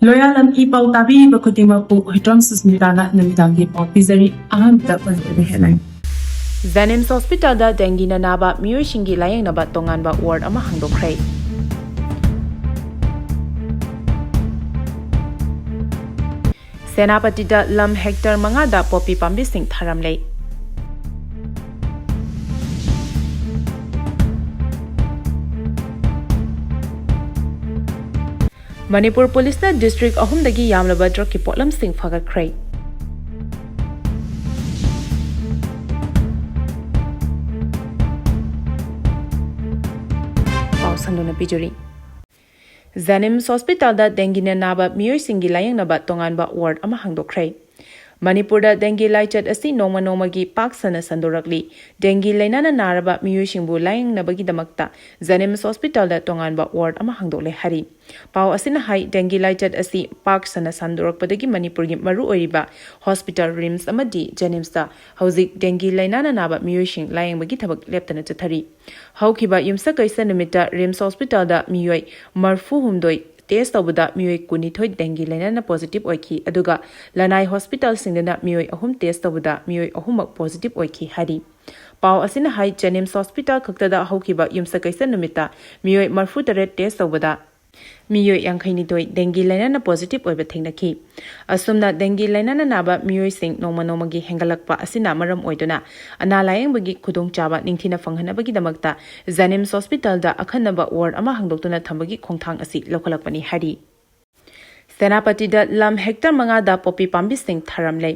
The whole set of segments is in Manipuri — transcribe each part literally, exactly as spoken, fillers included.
ꯂꯣꯌꯥꯂꯝ ꯏ ꯄꯥꯎ ꯇꯥꯕꯤꯔꯤꯕ ꯈꯨꯗꯤꯡꯃꯛꯄꯨ ꯍꯨꯏꯗ꯭ꯔꯣꯝ ꯁꯨꯁꯃꯤꯇꯥꯅ ꯅꯨꯃꯤꯗꯥꯡꯒꯤ ꯄꯥꯎ ꯄꯤꯖꯔꯤ꯫ ꯑꯍꯥꯟꯕꯗ ꯄꯟꯖꯕ ꯍꯦꯠꯂꯥꯏꯟ꯫ JNIMS ꯍꯣꯁꯄꯤꯇꯥꯜꯗ ꯗꯦꯡꯒꯤꯅ ꯅꯥꯕ ꯃꯤꯑꯣꯏꯁꯤꯡꯒꯤ ꯂꯥꯌꯦꯡꯅꯕ ꯇꯣꯉꯥꯟꯕ ꯋꯥꯔꯗ ꯑꯃ ꯍꯥꯡꯗꯣꯛꯈ꯭ꯔꯦ꯫ ꯁꯦꯅꯥꯄꯇꯤꯗ ꯂꯝ ꯍꯦꯛꯇꯔ ꯃꯉꯥꯗ ꯄꯣꯄꯤ ꯄꯥꯝꯕꯤꯁꯤꯡ ꯊꯥꯔꯝꯂꯦ꯫ ꯃꯅꯤꯄꯨꯔ ꯄꯨꯂꯤꯁꯅ ꯗꯤꯁꯇ꯭ꯔꯤꯛ ꯑꯍꯨꯝꯗꯒꯤ ꯌꯥꯝꯂꯕ ꯗ꯭ꯔꯒꯀꯤ ꯄꯣꯠꯂꯝꯁꯤꯡ ꯐꯥꯒꯠꯈ꯭ꯔꯦ꯫ ꯄꯥꯎ ꯁꯟꯗꯣꯛꯅ ꯄꯤꯖꯔꯤ꯫ JNIMS ꯍꯣꯁꯄꯤꯇꯥꯜꯗ ꯗꯦꯡꯒꯤꯅ ꯅꯥꯕ ꯃꯤꯑꯣꯏꯁꯤꯡꯒꯤ ꯂꯥꯌꯦꯡꯅꯕ ꯇꯣꯉꯥꯟꯕ ꯋꯥꯔꯗ ꯑꯃ ꯍꯥꯡꯗꯣꯛꯈ꯭ꯔꯦ꯫ ꯃꯅꯤꯄꯨꯔꯗ ꯗꯦꯡꯒꯤ ꯂꯥꯏꯆꯠ ꯑꯁꯤ ꯅꯣꯡꯃ ꯅꯣꯡꯃꯒꯤ ꯄꯥꯛ ꯁꯟꯅ ꯁꯟꯗꯣꯔꯛꯂꯤ꯫ ꯗꯦꯡꯒꯤ ꯂꯥꯏꯅꯥꯅ ꯅꯥꯔꯕ ꯃꯤꯑꯣꯏꯁꯤꯡꯕꯨ ꯂꯥꯌꯦꯡꯅꯕꯒꯤꯗꯃꯛꯇ JNIMS ꯍꯣꯁꯄꯤꯇꯥꯜꯗ ꯇꯣꯉꯥꯟꯕ ꯋꯥꯔꯗ ꯑꯃ ꯍꯥꯡꯗꯣꯛꯂꯦ ꯍꯥꯏꯔꯤ꯫ ꯄꯥꯎ ꯑꯁꯤꯅ ꯍꯥꯏ, ꯗꯦꯡꯒꯤ ꯂꯥꯏꯆꯠ ꯑꯁꯤ ꯄꯥꯛ ꯁꯟꯅ ꯁꯟꯗꯣꯔꯛꯄꯗꯒꯤ ꯃꯅꯤꯄꯨꯔꯒꯤ ꯃꯔꯨꯑꯣꯏꯔꯤꯕ ꯍꯣꯁꯄꯤꯇꯥꯜ RIMS ꯑꯃꯗꯤ JNIMSꯇ ꯍꯧꯖꯤꯛ ꯗꯦꯡꯒꯤ ꯂꯥꯏꯅꯥꯅ ꯅꯥꯕ ꯃꯤꯑꯣꯏꯁꯤꯡ ꯂꯥꯌꯦꯡꯕꯒꯤ ꯊꯕꯛ ꯂꯦꯞꯇꯅ ꯆꯠꯊꯔꯤ꯫ ꯍꯧꯈꯤꯕ ꯌꯨꯝꯁꯀꯩꯁ ꯅꯨꯃꯤꯠꯇ RIMS ꯍꯣꯁꯄꯤꯇꯥꯜꯗ ꯃꯤꯑꯣꯏ ꯃꯔꯐꯨ ꯍꯨꯝꯗꯣꯏ ꯇꯦꯁ ꯇꯧꯕꯗ ꯃꯤꯑꯣꯏ ꯀꯨꯟꯅꯤꯊꯣꯏ ꯗꯦꯡꯒꯤ ꯂꯥꯏꯅꯥꯅ ꯄꯣꯖꯤꯇꯤꯚ ꯑꯣꯏꯈꯤ, ꯑꯗꯨꯒ ꯂꯅꯥꯏ ꯍꯣꯁꯄꯤꯇꯥꯜꯁꯤꯡꯗꯅ ꯃꯤꯑꯣꯏ ꯑꯍꯨꯝ ꯇꯦꯁ ꯇꯧꯕꯗ ꯃꯤꯑꯣꯏ ꯑꯍꯨꯝꯃꯛ ꯄꯣꯖꯤꯇꯤꯚ ꯑꯣꯏꯈꯤ ꯍꯥꯏꯔꯤ꯫ ꯄꯥꯎ ꯑꯁꯤꯅ ꯍꯥꯏ, JNIMS ꯍꯣꯁꯄꯤꯇꯥꯜ ꯈꯛꯇꯗ ꯍꯧꯈꯤꯕ ꯌꯨꯝꯁꯀꯩꯁ ꯅꯨꯃꯤꯠꯇ ꯃꯤꯑꯣꯏ ꯃꯔꯐꯨ ꯇꯔꯦꯠ ꯇꯦꯁ ꯇꯧꯕꯗ ꯃꯤꯑꯣꯏ ꯌꯥꯡꯈꯩꯅꯤꯊꯣꯏ ꯗꯦꯡꯒꯤ ꯂꯥꯏꯅꯥꯅ ꯄꯣꯖꯤꯇꯤꯚ ꯑꯣꯏꯕ ꯊꯦꯡꯅꯈꯤ꯫ ꯑꯁꯨꯝꯅ ꯗꯦꯡꯒꯤ ꯂꯥꯏꯅꯥꯅ ꯅꯥꯕ ꯃꯤꯑꯣꯏꯁꯤꯡ ꯅꯣꯡꯃ ꯅꯣꯡꯃꯒꯤ ꯍꯦꯟꯒꯠꯂꯛꯄ ꯑꯁꯤꯅ ꯃꯔꯝ ꯑꯣꯏꯗꯨꯅ ꯑꯅꯥ ꯂꯥꯌꯦꯡꯕꯒꯤ ꯈꯨꯗꯣꯡꯆꯥꯕ ꯅꯤꯡꯊꯤꯅ ꯐꯪꯍꯟꯅꯕꯒꯤꯗꯃꯛꯇ JNIMS ꯍꯣꯁꯄꯤꯇꯥꯜꯗ ꯑꯈꯟꯅꯕ ꯋꯥꯔꯗ ꯑꯃ ꯍꯥꯡꯗꯣꯛꯇꯨꯅ ꯊꯝꯕꯒꯤ ꯈꯣꯡꯊꯥꯡ ꯑꯁꯤ ꯂꯧꯈꯠꯂꯛꯄꯅꯤ ꯍꯥꯏꯔꯤ꯫ ꯁꯦꯅꯥꯄꯇꯤꯗ ꯂꯝ ꯍꯦꯛꯇꯔ ꯃꯉꯥꯗ ꯄꯣꯄꯤ ꯄꯥꯝꯕꯤꯁꯤꯡ ꯊꯥꯔꯝꯂꯦ꯫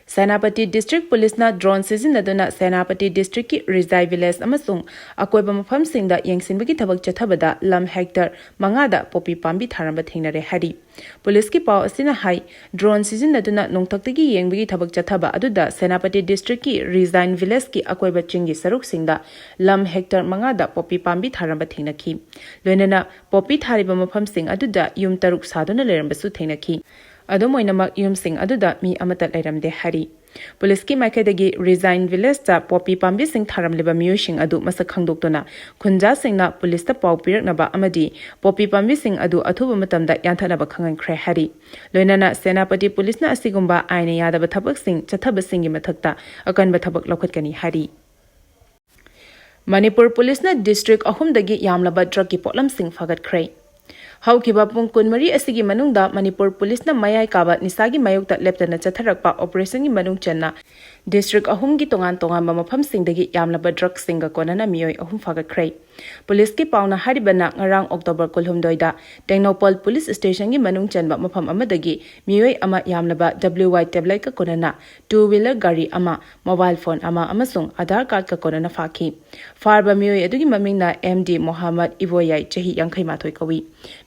ꯁꯦꯅꯥꯄꯇꯤ ꯗꯤꯁꯇ꯭ꯔꯤꯛ ꯄꯨꯂꯤꯁꯅ ꯗ꯭ꯔꯣꯟ ꯁꯤꯖꯤꯟꯅꯗꯨꯅ ꯁꯦꯅꯥꯄꯇꯤ ꯗꯤꯁꯇ꯭ꯔꯤꯛꯀꯤ ꯔꯤꯖꯥꯏ ꯚꯤꯂꯦꯖ ꯑꯃꯁꯨꯡ ꯑꯀꯣꯏꯕ ꯃꯐꯝꯁꯤꯡꯗ ꯌꯦꯡꯁꯤꯟꯕꯒꯤ ꯊꯕꯛ ꯆꯠꯊꯕꯗ ꯂꯝ ꯍꯦꯛꯇꯔ ꯃꯉꯥꯗ ꯄꯣꯄꯤ ꯄꯥꯝꯕꯤ ꯊꯥꯔꯝꯕ ꯊꯦꯡꯅꯔꯦ ꯍꯥꯏꯔꯤ꯫ ꯄꯨꯂꯤꯁꯀꯤ ꯄꯥꯎ ꯑꯁꯤꯅ ꯍꯥꯏ, ꯗ꯭ꯔꯣꯟ ꯁꯤꯖꯤꯟꯅꯗꯨꯅ ꯅꯣꯡꯊꯛꯇꯒꯤ ꯌꯦꯡꯕꯒꯤ ꯊꯕꯛ ꯆꯠꯊꯕ ꯑꯗꯨꯗ ꯁꯦꯅꯥꯄꯇꯤ ꯗꯤꯁꯇ꯭ꯔꯤꯛꯀꯤ ꯔꯤꯖꯥꯏꯟ ꯚꯤꯂꯦꯖꯀꯤ ꯑꯀꯣꯏꯕ ꯆꯤꯡꯒꯤ ꯁꯔꯨꯛꯁꯤꯡꯗ ꯂꯝ ꯍꯦꯛꯇꯔ ꯃꯉꯥꯗ ꯄꯣꯄꯤ ꯄꯥꯝꯕꯤ ꯊꯥꯔꯝꯕ ꯊꯦꯡꯅꯈꯤ꯫ ꯂꯣꯏꯅꯅ ꯄꯣꯄꯤ ꯊꯥꯔꯤꯕ ꯃꯐꯝꯁꯤꯡ ꯑꯗꯨꯗ ꯌꯨꯝ ꯇꯔꯨꯛ ꯁꯥꯗꯨꯅ ꯂꯩꯔꯝꯕꯁꯨ ꯊꯦꯡꯅꯈꯤ꯫ ꯑꯗꯨꯝ ꯑꯣꯏꯅꯃꯛ, ꯌꯨꯝꯁꯤꯡ ꯑꯗꯨꯗ ꯃꯤ ꯑꯃꯠꯇ ꯂꯩꯔꯝꯗꯦ ꯍꯥꯏꯔꯤ꯫ ꯄꯨꯂꯤꯁꯀꯤ ꯃꯥꯏꯀꯩꯗꯒꯤ ꯔꯤꯖꯥꯏꯟ ꯚꯤꯂꯦꯖꯇ ꯄꯣꯄꯤ ꯄꯥꯝꯕꯤꯁꯤꯡ ꯊꯥꯔꯝꯂꯤꯕ ꯃꯤꯑꯣꯏꯁꯤꯡ ꯑꯗꯨ ꯃꯁꯛ ꯈꯪꯗꯣꯛꯇꯨꯅ ꯈꯨꯟꯖꯥꯁꯤꯡꯅ ꯄꯨꯂꯤꯁꯇ ꯄꯥꯎ ꯄꯤꯔꯛꯅꯕ ꯑꯃꯗꯤ ꯄꯣꯄꯤ ꯄꯥꯝꯕꯤꯁꯤꯡ ꯑꯗꯨ ꯑꯊꯨꯕ ꯃꯇꯝꯗ ꯌꯥꯟꯊꯠꯅꯕ ꯈꯪꯍꯟꯈ꯭ꯔꯦ ꯍꯥꯏꯔꯤ꯫ ꯂꯣꯏꯅꯅ ꯁꯦꯅꯥꯄꯇꯤ ꯄꯨꯂꯤꯁꯅ ꯑꯁꯤꯒꯨꯝꯕ ꯑꯥꯏꯟꯅ ꯌꯥꯗꯕ ꯊꯕꯛꯁꯤꯡ ꯆꯠꯊꯕꯁꯤꯡꯒꯤ ꯃꯊꯛꯇ ꯑꯀꯟꯕ ꯊꯕꯛ ꯂꯧꯈꯠꯀꯅꯤ ꯍꯥꯏꯔꯤ꯫ ꯃꯅꯤꯄꯨꯔ ꯄꯨꯂꯤꯁꯅ ꯗꯤꯁꯇ꯭ꯔꯤꯛ ꯑꯍꯨꯝꯗꯒꯤ ꯌꯥꯝꯂꯕ ꯗ꯭ꯔꯒꯀꯤ ꯄꯣꯠꯂꯝꯁꯤꯡ ꯐꯥꯒꯠꯈ꯭ꯔꯦ꯫ ꯍꯧꯈꯤꯕ ꯄꯨꯡ ꯀꯨꯟꯃꯔꯤ ꯑꯁꯤꯒꯤ ꯃꯅꯨꯡꯗ ꯃꯅꯤꯄꯨꯔ ꯄꯨꯂꯤꯁꯅ ꯃꯌꯥꯏ ꯀꯥꯕ ꯅꯤꯁꯥꯒꯤ ꯃꯥꯌꯣꯛꯇ ꯂꯦꯞꯇꯅ ꯆꯠꯊꯔꯛꯄ ꯑꯣꯄꯔꯦꯁꯟꯒꯤ ꯃꯅꯨꯡ ꯆꯟꯅ ꯗꯤꯁꯇ꯭ꯔꯤꯛ ꯑꯍꯨꯝꯒꯤ ꯇꯣꯉꯥꯟ ꯇꯣꯉꯥꯟꯕ ꯃꯐꯝꯁꯤꯡꯗꯒꯤ ꯌꯥꯝꯂꯕ ꯗ꯭ꯔꯒꯁꯤꯡꯒ ꯀꯣꯟꯅꯅ ꯃꯤꯑꯣꯏ ꯑꯍꯨꯝ ꯐꯥꯒꯠꯈ꯭ꯔꯦ꯫ ꯄꯨꯂꯤꯁꯀꯤ ꯄꯥꯎꯅ ꯍꯥꯏꯔꯤꯕꯅ ꯉꯔꯥꯡ ꯑꯣꯛꯇꯣꯕꯔ ꯀꯨꯟꯍꯨꯝꯗꯣꯏꯗ ꯇꯦꯡꯅꯧꯄꯜ ꯄꯨꯂꯤꯁ ꯁ꯭ꯇꯦꯁꯟꯒꯤ ꯃꯅꯨꯡ ꯆꯟꯕ ꯃꯐꯝ ꯑꯃꯗꯒꯤ ꯃꯤꯑꯣꯏ ꯑꯃ ꯌꯥꯝꯂꯕ ꯗꯕ꯭ꯂꯤꯎ ꯋꯥꯏ ꯇꯦꯕ꯭ꯂꯦꯠꯀ ꯀꯣꯟꯅꯅ ꯇꯨ ꯋꯤꯂꯔ ꯒꯥꯔꯤ ꯑꯃ, ꯃꯣꯕꯥꯏꯜ ꯐꯣꯟ ꯑꯃ ꯑꯃꯁꯨꯡ ꯑꯙꯥꯔ ꯀꯥꯔꯗꯀ ꯀꯣꯟꯅꯅ ꯐꯥꯈꯤ꯫ ꯐꯥꯔꯕ ꯃꯤꯑꯣꯏ ꯑꯗꯨꯒꯤ ꯃꯃꯤꯡꯅ ꯑꯦꯝ ꯗꯤ ꯃꯣꯍꯥꯃꯗ ꯏꯕꯣꯌꯥꯏ, ꯆꯍꯤ ꯌꯥꯡꯈꯩ ꯃꯥꯊꯣꯏ ꯀꯧꯏ꯫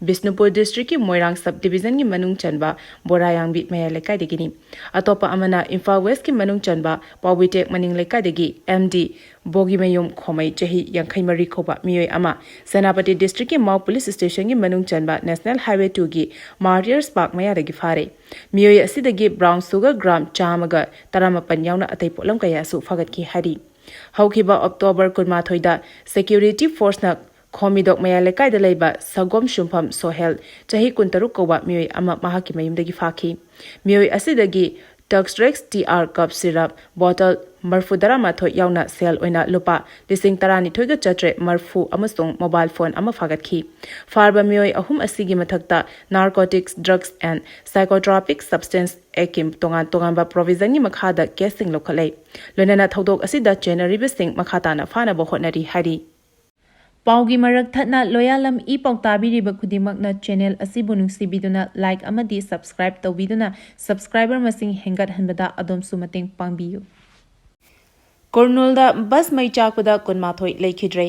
ꯕꯤꯁꯅꯨꯄꯨꯔ ꯗꯤꯁꯇ꯭ꯔꯤꯛꯀꯤ ꯃꯣꯏꯔꯥꯡ ꯁꯕ ꯗꯤꯕꯤꯖꯟꯒꯤ ꯃꯅꯨꯡ ꯆꯟꯕ ꯕꯣꯔꯥꯌꯥꯡꯕꯤ ꯃꯌꯥꯏ ꯂꯩꯀꯥꯏꯗꯒꯤꯅꯤ꯫ ꯑꯇꯣꯞꯄ ꯑꯃꯅ ꯏꯝꯐꯥꯜ ꯋꯦꯁꯀꯤ ꯃꯅꯨꯡ ꯆꯟꯕ ꯄꯥꯎꯕꯤꯇꯦꯛ ꯃꯅꯤꯡ ꯂꯩꯀꯥꯏꯗꯒꯤ ꯑꯦꯝ ꯗꯤ ꯕꯣꯒꯤꯃꯌꯨꯝ ꯈꯣꯃꯩ, ꯆꯍꯤ ꯌꯥꯡꯈꯩ ꯃꯔꯤ ꯀꯧꯕ ꯃꯤꯑꯣꯏ ꯑꯃ, ꯁꯦꯅꯥꯄꯇꯤ ꯗꯤꯁꯇ꯭ꯔꯤꯛꯀꯤ ꯃꯥꯎ ꯄꯨꯂꯤꯁ ꯁ꯭ꯇꯦꯁꯟꯒꯤ ꯃꯅꯨꯡ ꯆꯟꯕ ꯅꯦꯁꯅꯦꯜ ꯍꯥꯏꯋꯦ ꯇꯨꯒꯤ ꯃꯥꯔꯇꯤꯌꯔꯁ ꯄꯥꯔꯛ ꯃꯌꯥꯗꯒꯤ ꯐꯥꯔꯦ꯫ ꯃꯤꯑꯣꯏ ꯑꯁꯤꯗꯒꯤ ꯕ꯭ꯔꯥꯎꯟ ꯁꯨꯒꯔ ꯒ꯭ꯔꯥꯝ ꯆꯥꯝꯃꯒ ꯇꯔꯥꯃꯥꯄꯟ ꯌꯥꯎꯅ ꯑꯇꯩ ꯄꯣꯠꯂꯝ ꯀꯌꯥꯁꯨ ꯐꯥꯒꯠꯈꯤ ꯍꯥꯏꯔꯤ꯫ ꯍꯧꯈꯤꯕ ꯑꯣꯛꯇꯣꯕꯔ ꯀꯨꯟꯃꯥꯊꯣꯏꯗ ꯁꯦꯀ꯭ꯌꯨꯔꯤꯇꯤ ꯐꯣꯔꯁꯅ ꯈꯣꯃꯤꯗꯣꯛ ꯃꯌꯥꯏ ꯂꯩꯀꯥꯏꯗ ꯂꯩꯕ ꯁꯒꯣꯝ ꯁꯨꯝꯐꯝ ꯁꯣꯍꯦꯜ, ꯆꯍꯤ ꯀꯨꯟꯇꯔꯨꯛ ꯀꯧꯕ ꯃꯤꯑꯣꯏ ꯑꯃ ꯃꯍꯥꯛꯀꯤ ꯃꯌꯨꯝꯗꯒꯤ ꯐꯥꯈꯤ꯫ ꯃꯤꯑꯣꯏ ꯑꯁꯤꯗꯒꯤ ꯇꯛꯁꯔꯦꯛꯁ ꯇꯤ ꯑꯥꯔ ꯀꯞ ꯁꯤꯔꯞ ꯕꯣꯇꯜ ꯃꯔꯐꯨ ꯇꯔꯥꯃꯥꯊꯣꯏ ꯌꯥꯎꯅ ꯁꯦꯜ ꯑꯣꯏꯅ ꯂꯨꯄꯥ ꯂꯤꯁꯤꯡ ꯇꯔꯥꯅꯤꯊꯣꯏꯒ ꯆꯥꯇ꯭ꯔꯦꯠ ꯃꯔꯐꯨ ꯑꯃꯁꯨꯡ ꯃꯣꯕꯥꯏꯜ ꯐꯣꯟ ꯑꯃ ꯐꯥꯒꯠꯈꯤ꯫ ꯐꯥꯔꯕ ꯃꯤꯑꯣꯏ ꯑꯍꯨꯝ ꯑꯁꯤꯒꯤ ꯃꯊꯛꯇ Narcotics, Drugs and Psychotropic Substance Actꯀꯤ ꯇꯣꯉꯥꯟ ꯇꯣꯉꯥꯟꯕ ꯄ꯭ꯔꯣꯚꯤꯖꯟꯒꯤ ꯃꯈꯥꯗ ꯀꯦꯁꯁꯤꯡ ꯂꯧꯈꯠꯂꯦ꯫ ꯂꯣꯏꯅꯅ ꯊꯧꯗꯣꯛ ꯑꯁꯤꯗ ꯆꯦꯟꯅꯔꯤꯕꯁꯤꯡ ꯃꯈꯥ ꯇꯥꯅ ꯐꯥꯅꯕ ꯍꯣꯠꯅꯔꯤ ꯍꯥꯏꯔꯤ꯫ ꯄꯥꯎꯒꯤ ꯃꯔꯛ ꯊꯠꯅ ꯂꯣꯌꯥꯂꯝ ꯏ ꯄꯥꯎ ꯇꯥꯕꯤꯔꯤꯕ ꯈꯨꯗꯤꯡꯃꯛꯅ ꯆꯦꯅꯦꯜ ꯑꯁꯤꯕꯨ ꯅꯨꯡꯁꯤꯕꯤꯗꯨꯅ ꯂꯥꯏꯛ ꯑꯃꯗꯤ ꯁꯕꯁꯀ꯭ꯔꯥꯏꯕ ꯇꯧꯕꯤꯗꯨꯅ ꯁꯕꯁꯀ꯭ꯔꯥꯏꯕꯔ ꯃꯁꯤꯡ ꯍꯦꯟꯒꯠꯍꯟꯕꯗ ꯑꯗꯣꯝꯁꯨ ꯃꯇꯦꯡ ꯄꯥꯡꯕꯤꯌꯨ꯫ ꯀꯨꯔꯅꯨꯜꯗ ꯕꯁ ꯃꯩ ꯆꯥꯛꯄꯗ ꯀꯨꯟꯃꯥꯊꯣꯏ ꯂꯩꯈꯤꯗ꯭ꯔꯦ꯫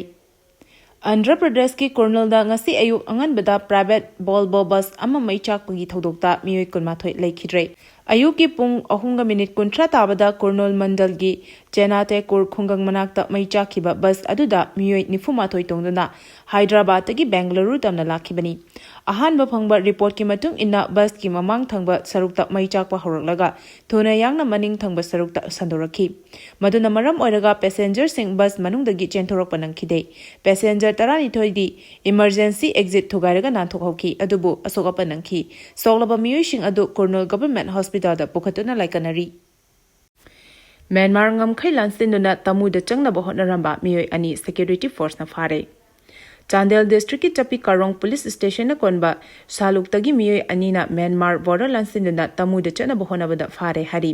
ꯑꯟꯙ꯭ꯔ ꯄ꯭ꯔꯗꯦꯁꯀꯤ ꯀꯨꯔꯅꯨꯜꯗ ꯉꯁꯤ ꯑꯌꯨꯛ ꯑꯉꯟꯕꯗ ꯄ꯭ꯔꯥꯏꯚꯦꯠ ꯕꯣꯜꯕꯣ ꯕꯁ ꯑꯃ ꯃꯩ ꯆꯥꯛꯄꯒꯤ ꯊꯧꯗꯣꯛꯇ ꯃꯤꯑꯣꯏ ꯀꯨꯟꯃꯥꯊꯣꯏ ꯂꯩꯈꯤꯗ꯭ꯔꯦ꯫ ꯑꯌꯨꯛꯀꯤ ꯄꯨꯡ ꯑꯍꯨꯝꯒ ꯃꯤꯅꯤꯠ ꯀꯨꯟꯊ꯭ꯔꯥ ꯇꯥꯕꯗ ꯀꯨꯔꯅꯨꯜ ꯃꯟꯗꯜꯒꯤ ꯆꯦꯅꯥꯇꯦꯀꯨꯔ ꯈꯨꯡꯒꯪ ꯃꯅꯥꯛꯇ ꯃꯩ ꯆꯥꯛꯈꯤꯕ ꯕꯁ ꯑꯗꯨꯗ ꯃꯤꯑꯣꯏ ꯅꯤꯐꯨ ꯃꯥꯊꯣꯏ ꯇꯣꯡꯗꯨꯅ ꯍꯥꯏꯗ꯭ꯔꯕꯥꯗꯇꯒꯤ ꯕꯦꯡꯒꯂꯨꯔꯨ ꯇꯝꯅ ꯂꯥꯛꯈꯤꯕꯅꯤ꯫ ꯑꯍꯥꯟꯕ ꯐꯪꯕ ꯔꯤꯄꯣꯔꯠꯀꯤ ꯃꯇꯨꯡ ꯏꯟꯅ, ꯕꯁꯀꯤ ꯃꯃꯥꯡ ꯊꯪꯕ ꯁꯔꯨꯛꯇ ꯃꯩ ꯆꯥꯛꯄ ꯍꯧꯔꯛꯂꯒ ꯊꯨꯅ ꯌꯥꯡꯅ ꯃꯅꯤꯡ ꯊꯪꯕ ꯁꯔꯨꯛꯇ ꯁꯟꯗꯣꯔꯛꯈꯤ꯫ ꯃꯗꯨꯅ ꯃꯔꯝ ꯑꯣꯏꯔꯒ ꯄꯦꯁꯦꯟꯖꯔꯁꯤꯡ ꯕꯁ ꯃꯅꯨꯡꯗꯒꯤ ꯆꯦꯟꯊꯣꯔꯛꯄ ꯅꯪꯈꯤꯗꯦ꯫ ꯄꯦꯁꯦꯟꯖꯔ ꯇꯔꯥꯅꯤꯊꯣꯏꯗꯤ ꯏꯃꯔꯖꯦꯟꯁꯤ ꯑꯦꯛꯖꯤꯠ ꯊꯨꯒꯥꯏꯔꯒ ꯅꯥꯟꯊꯣꯛꯍꯧꯈꯤ, ꯑꯗꯨꯕꯨ ꯑꯁꯣꯛ ꯑꯄꯟ ꯅꯪꯈꯤ꯫ ꯁꯣꯛꯂꯕ ꯃꯤꯑꯣꯏꯁꯤꯡ ꯑꯗꯨ ꯀꯨꯔꯅꯨꯜ ꯒꯚꯔꯟꯃꯦꯟꯠ ꯍꯣꯁꯄꯤꯇꯥꯜꯗ ꯄꯨꯈꯠꯇꯨꯅ ꯂꯥꯏꯀꯠꯅꯔꯤ꯫ ꯃ꯭ꯌꯥꯟꯃꯥꯔ ꯉꯝꯈꯩ ꯂꯥꯟꯁꯤꯟꯗꯨꯅ ꯇꯥꯃꯨꯗ ꯆꯪꯅꯕ ꯍꯣꯠꯅꯔꯝꯕ ꯃꯤꯑꯣꯏ ꯑꯅꯤ ꯁꯦꯀ꯭ꯌꯨꯔꯤꯇꯤ ꯐꯣꯔꯁꯅ ꯐꯥꯔꯦ꯫ ꯆꯥꯟꯗꯦꯜ ꯗꯤꯁꯇ꯭ꯔꯤꯛꯀꯤ ꯆꯄꯤ ꯀꯥꯔꯣꯡ ꯄꯨꯂꯤꯁ ꯁ꯭ꯇꯦꯁꯟꯅ ꯀꯣꯟꯕ ꯁꯥꯂꯨꯛꯇꯒꯤ ꯃꯤꯑꯣꯏ ꯑꯅꯤꯅ ꯃ꯭ꯌꯥꯟꯃꯥꯔ ꯕꯣꯔꯗꯔ ꯂꯥꯟꯁꯤꯟꯗꯨꯅ ꯇꯥꯃꯨꯗ ꯆꯠꯅꯕ ꯍꯣꯠꯅꯕꯗ ꯐꯥꯔꯦ ꯍꯥꯏꯔꯤ꯫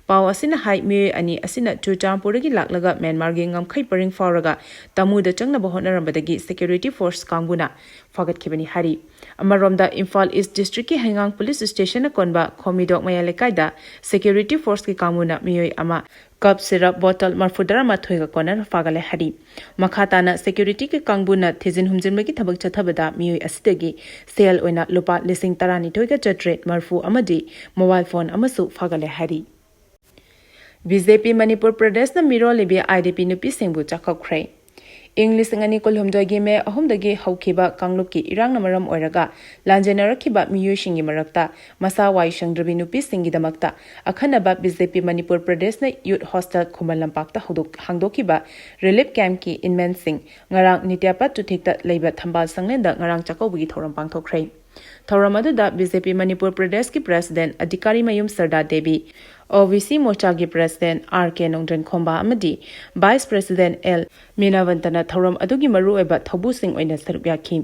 ꯄꯥꯎ ꯑꯁꯤꯅ ꯍꯥꯏ, ꯃꯤꯑꯣꯏ ꯑꯅꯤ ꯑꯁꯤꯅ ꯆꯨꯔꯆꯥꯟꯄꯨꯔꯗꯒꯤ ꯂꯥꯛꯂꯒ ꯃ꯭ꯌꯥꯟꯃꯥꯔꯒꯤ ꯉꯝꯈꯩ ꯄꯔꯤꯡ ꯐꯥꯎꯔꯒ ꯇꯥꯃꯨꯗ ꯆꯪꯅꯕ ꯍꯣꯠꯅꯔꯝꯕꯗꯒꯤ ꯁꯦꯀ꯭ꯌꯨꯔꯤꯇꯤ ꯐꯣꯔꯁ ꯀꯥꯡꯕꯨꯅ ꯐꯥꯒꯠꯈꯤꯕꯅꯤ ꯍꯥꯏꯔꯤ꯫ ꯑꯃꯔꯣꯝꯗ, ꯏꯝꯐꯥꯜ ꯏꯁ ꯗꯤꯁꯇ꯭ꯔꯤꯛꯀꯤ ꯍꯩꯉꯥꯡ ꯄꯨꯂꯤꯁ ꯁ꯭ꯇꯦꯁꯟꯅ ꯀꯣꯟꯕ ꯈꯣꯃꯤꯗꯣꯛ ꯃꯌꯥꯏ ꯂꯩꯀꯥꯏꯗ ꯁꯦꯀ꯭ꯌꯨꯔꯤꯇꯤ ꯐꯣꯔꯁꯀꯤ ꯀꯥꯡꯕꯨꯅ ꯃꯤꯑꯣꯏ ꯑꯃ ꯀꯞ ꯁꯤꯔꯞ ꯕꯣꯇꯜ ꯃꯔꯐꯨ ꯇꯔꯥꯃꯥꯊꯣꯏꯒ ꯀꯣꯟꯅꯅ ꯐꯥꯒꯠꯂꯦ ꯍꯥꯏꯔꯤ꯫ ꯃꯈꯥ ꯇꯥꯅ ꯁꯦꯀ꯭ꯌꯨꯔꯤꯇꯤꯒꯤ ꯀꯥꯡꯕꯨꯅ ꯊꯤꯖꯤꯟ ꯍꯨꯝꯖꯤꯟꯕꯒꯤ ꯊꯕꯛ ꯆꯠꯊꯕꯗ ꯃꯤꯑꯣꯏ ꯑꯁꯤꯗꯒꯤ ꯁꯦꯜ ꯑꯣꯏꯅ ꯂꯨꯄꯥ ꯂꯤꯁꯤꯡ ꯇꯔꯥꯅꯤꯊꯣꯏꯒ ꯆꯥꯇ꯭ꯔꯦꯠ ꯃꯔꯐꯨ ꯑꯃꯗꯤ ꯃꯣꯕꯥꯏꯜ ꯐꯣꯟ ꯑꯃꯁꯨ ꯐꯥꯒꯠꯂꯦ ꯍꯥꯏꯔꯤ꯫ ꯕꯤ ꯖꯦ ꯄꯤ ꯃꯅꯤꯄꯨꯔ ꯄ꯭ꯔꯗꯦꯁꯅ ꯃꯤꯔꯣꯜꯂꯤꯕꯤ ꯑꯥꯏ ꯗꯤ ꯄꯤ ꯅꯨꯄꯤꯁꯤꯡꯕꯨ ꯆꯥꯛꯀꯧꯈ꯭ꯔꯦ꯫ ꯏꯪ ꯂꯤꯁꯤꯡ ꯑꯅꯤ ꯀꯨꯟꯍꯨꯝꯗꯣꯏꯒꯤ ꯃꯦ ꯑꯍꯨꯝꯗꯒꯤ ꯍꯧꯈꯤꯕ ꯀꯥꯡꯂꯨꯞꯀꯤ ꯏꯔꯥꯡꯅ ꯃꯔꯝ ꯑꯣꯏꯔꯒ ꯂꯥꯟꯖꯦꯟꯅꯔꯛꯈꯤꯕ ꯃꯤꯑꯣꯏꯁꯤꯡꯒꯤ ꯃꯔꯛꯇ ꯃꯁꯥ ꯋꯥꯏ ꯁꯪꯗ꯭ꯔꯕꯤ ꯅꯨꯄꯤꯁꯤꯡꯒꯤꯗꯃꯛꯇ ꯑꯈꯟꯅꯕ ꯕꯤ ꯖꯦ ꯄꯤ ꯃꯅꯤꯄꯨꯔ ꯄ꯭ꯔꯗꯦꯁꯅ ꯌꯨꯠ ꯍꯣꯁꯇꯦꯜ ꯈꯨꯃꯟ ꯂꯝꯄꯥꯛꯇ ꯍꯧꯗꯣꯛ-, ꯍꯥꯡꯗꯣꯛꯈꯤꯕ ꯔꯤꯂꯤꯐ ꯀꯦꯝꯞꯀꯤ ꯏꯟꯃꯦꯟꯁꯤꯡ ꯉꯔꯥꯡ ꯅꯤꯇ꯭ꯌꯥꯄꯥꯠ ꯆꯨꯊꯦꯛꯇ ꯂꯩꯕ ꯊꯝꯕꯥꯜ ꯁꯪꯂꯦꯟꯗ ꯉꯔꯥꯡ ꯆꯥꯛꯀꯧꯕꯒꯤ ꯊꯧꯔꯝ ꯄꯥꯡꯊꯣꯛꯈ꯭ꯔꯦ꯫ ꯊꯧꯔꯝ ꯑꯗꯨꯗ ꯕꯤ ꯖꯦ ꯄꯤ ꯃꯅꯤꯄꯨꯔ ꯄ꯭ꯔꯗꯦꯁꯀꯤ ꯄ꯭ꯔꯦꯁꯤꯗꯦꯟꯠ ꯑꯙꯤꯀꯥꯔꯤ ꯃꯌꯨꯝ ꯁꯔꯗꯥ ꯗꯦꯕꯤ, ꯑꯣ ꯕꯤ ꯁꯤ ꯃꯣꯔꯆꯥꯒꯤ ꯄ꯭ꯔꯦꯁꯤꯗꯦꯟꯠ ꯑꯥꯔ ꯀꯦ ꯅꯣꯡꯗ꯭ꯔꯦꯟ ꯈꯣꯝꯕ ꯑꯃꯗꯤ ꯚꯥꯏꯁ ꯄ꯭ꯔꯦꯁꯤꯗꯦꯟꯠ ꯑꯦꯜ ꯃꯤꯅꯥꯕꯟꯇꯅ ꯊꯧꯔꯝ ꯑꯗꯨꯒꯤ ꯃꯔꯨꯑꯣꯏꯕ ꯊꯧꯕꯨꯁꯤꯡ ꯑꯣꯏꯅ ꯁꯔꯨꯛ ꯌꯥꯈꯤ꯫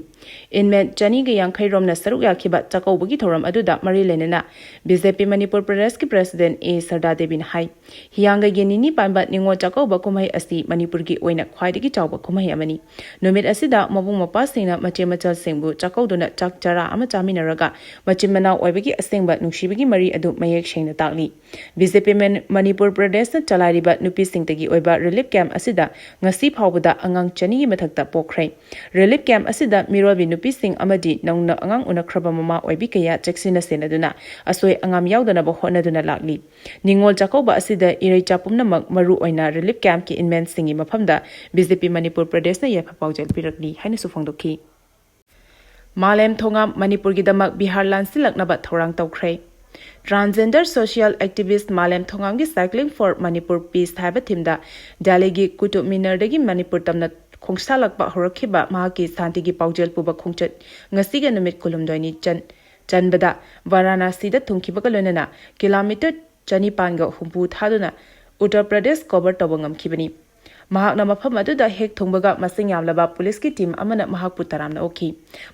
ꯏꯟꯃꯦꯠ ꯆꯅꯤꯒ ꯌꯥꯡꯈꯩ ꯔꯣꯝꯅ ꯁꯔꯨꯛ ꯌꯥꯈꯤꯕ ꯆꯥꯛꯀꯧꯕꯒꯤ ꯊꯧꯔꯝ ꯑꯗꯨꯗ ꯃꯔꯤ ꯂꯩꯅꯅ ꯕꯤ ꯖꯦ ꯄꯤ ꯃꯅꯤꯄꯨꯔ ꯄ꯭ꯔꯗꯦꯁꯀꯤ ꯄ꯭ꯔꯦꯁꯤꯗꯦꯟꯠ ꯑꯦ ꯁꯔꯗꯥ ꯗꯦꯕꯤꯅ ꯍꯥꯏ, ꯍꯤꯌꯥꯡꯒꯩꯒꯤ ꯅꯤꯅꯤ ꯄꯥꯟꯕ ꯅꯤꯉꯣꯜ ꯆꯥꯛꯀꯧꯕ ꯀꯨꯝꯍꯩ ꯑꯁꯤ ꯃꯅꯤꯄꯨꯔꯒꯤ ꯑꯣꯏꯅ ꯈ꯭ꯋꯥꯏꯗꯒꯤ ꯆꯥꯎꯕ ꯀꯨꯝꯍꯩ ꯑꯃꯅꯤ꯫ ꯅꯨꯃꯤꯠ ꯑꯁꯤꯗ ꯃꯕꯨꯡ ꯃꯧꯄ꯭ꯋꯥꯁꯤꯡꯅ ꯃꯆꯦ ꯃꯆꯜꯁꯤꯡꯕꯨ ꯆꯥꯛꯀꯧꯗꯨꯅ ꯆꯥꯛ ꯆꯔꯥ ꯑꯃ ꯆꯥꯃꯤꯟꯅꯔꯒ ꯃꯆꯤꯟ ꯃꯅꯥꯎ ꯑꯣꯏꯕꯒꯤ ꯑꯁꯦꯡꯕ ꯅꯨꯡꯁꯤꯕꯒꯤ ꯃꯔꯤ ꯑꯗꯨ ꯃꯌꯦꯛ ꯁꯦꯡꯅ ꯇꯥꯛꯂꯤ꯫ ꯕꯤ ꯖꯦ ꯄꯤ ꯃꯅꯤꯄꯨꯔ ꯄ꯭ꯔꯗꯦꯁꯅ ꯆꯂꯥꯏꯔꯤꯕ ꯅꯨꯄꯤꯁꯤꯡꯇꯒꯤ ꯑꯣꯏꯕ ꯔꯤꯂꯤꯐ ꯀꯦꯝꯞ ꯑꯁꯤꯗ ꯉꯁꯤ ꯐꯥꯎꯕꯗ ꯑꯉꯥꯡ ꯆꯅꯤꯒꯤ ꯃꯊꯛꯇ ꯄꯣꯛꯈ꯭ꯔꯦ꯫ ꯔꯤꯂꯤꯐ ꯀꯦꯝꯞ ꯑꯁꯤꯗ ꯃꯤꯔꯣꯜꯕꯤ ꯅꯨꯄꯤꯁꯤꯡ ꯑꯃꯗꯤ ꯅꯧꯅ ꯑꯉꯥꯡ ꯎꯅꯈ꯭ꯔꯕ ꯃꯃꯥ ꯑꯣꯏꯕꯤ ꯀꯌꯥ ꯆꯦꯛꯁꯤꯟꯅ ꯁꯦꯟꯅꯗꯨꯅ ꯑꯁꯣꯏ ꯑꯉꯥꯝ ꯌꯥꯎꯗꯅꯕ ꯍꯣꯠꯅꯗꯨꯅ ꯂꯥꯛꯂꯤ꯫ ꯅꯤꯉꯣꯜ ꯆꯥꯛꯀꯧꯕ ꯑꯁꯤꯗ ꯏꯔꯩꯆꯥ ꯄꯨꯝꯅꯃꯛ, ꯃꯔꯨ ꯑꯣꯏꯅ ꯔꯤꯂꯤꯐ ꯀꯦꯝꯞꯀꯤ ꯏꯟꯃꯦꯟꯁꯤꯡꯒꯤ ꯃꯐꯝꯗ ꯕꯤ ꯖꯦ ꯄꯤ ꯃꯅꯤꯄꯨꯔ ꯄ꯭ꯔꯗꯦꯁꯅ ꯌꯥꯏꯐ ꯄꯥꯎꯖꯦꯜ ꯄꯤꯔꯛꯂꯤ ꯍꯥꯏꯅꯁꯨ ꯐꯣꯡꯗꯣꯛꯈꯤ꯫ ꯃꯥꯂꯦꯝ ꯊꯣꯉꯥꯝ ꯃꯅꯤꯄꯨꯔꯒꯤꯗꯃꯛ ꯕꯤꯍꯥꯔ ꯂꯥꯟꯁꯤꯜꯂꯛꯅꯕ ꯊꯧꯔꯥꯡ ꯇꯧꯈ꯭ꯔꯦ꯫ Transgender social activist ꯃꯥꯂꯦꯝ ꯊꯣꯉꯥꯝꯒꯤ Cycling for Manipur Peace ꯍꯥꯏꯕ ꯊꯤꯝꯗ ꯗꯦꯜꯂꯤꯒꯤ ꯀꯨꯇꯨꯕ ꯃꯤꯅꯔꯗꯒꯤ ꯃꯅꯤꯄꯨꯔ ꯇꯝꯅ ꯈꯣꯡꯁꯥꯜꯂꯛꯄ ꯍꯧꯔꯛꯈꯤꯕ ꯃꯍꯥꯛꯀꯤ ꯁꯥꯟꯇꯤꯒꯤ ꯄꯥꯎꯖꯦꯜ ꯄꯨꯕ ꯈꯣꯡꯆꯠ ꯉꯁꯤꯒ ꯅꯨꯃꯤꯠ ꯀꯨꯟꯍꯨꯝꯗꯣꯏꯅꯤ ꯆꯟ-, ꯆꯟꯕꯗ ꯚꯥꯔꯥꯅꯥꯁꯤꯗ ꯊꯨꯡꯈꯤꯕꯒ ꯂꯣꯏꯅꯅ ꯀꯤꯂꯣꯃꯤꯇꯔ ꯆꯅꯤꯄꯥꯟꯒ ꯍꯨꯝꯐꯨ ꯊꯥꯗꯨꯅ ꯎꯠꯇꯔ ꯄ꯭ꯔꯗꯦꯁ ꯀꯣꯚꯔ ꯇꯧꯕ ꯉꯝꯈꯤꯕꯅꯤ꯫ ꯃꯍꯥꯛꯅ ꯃꯐꯝ ꯑꯗꯨꯗ ꯍꯦꯛ ꯊꯨꯡꯕꯒ ꯃꯁꯤꯡ ꯌꯥꯝꯂꯕ ꯄꯨꯂꯤꯁꯀꯤ ꯇꯤꯝ ꯑꯃꯅ ꯃꯍꯥꯛꯄꯨ ꯇꯔꯥꯝꯅ ꯑꯣꯛꯈꯤ꯫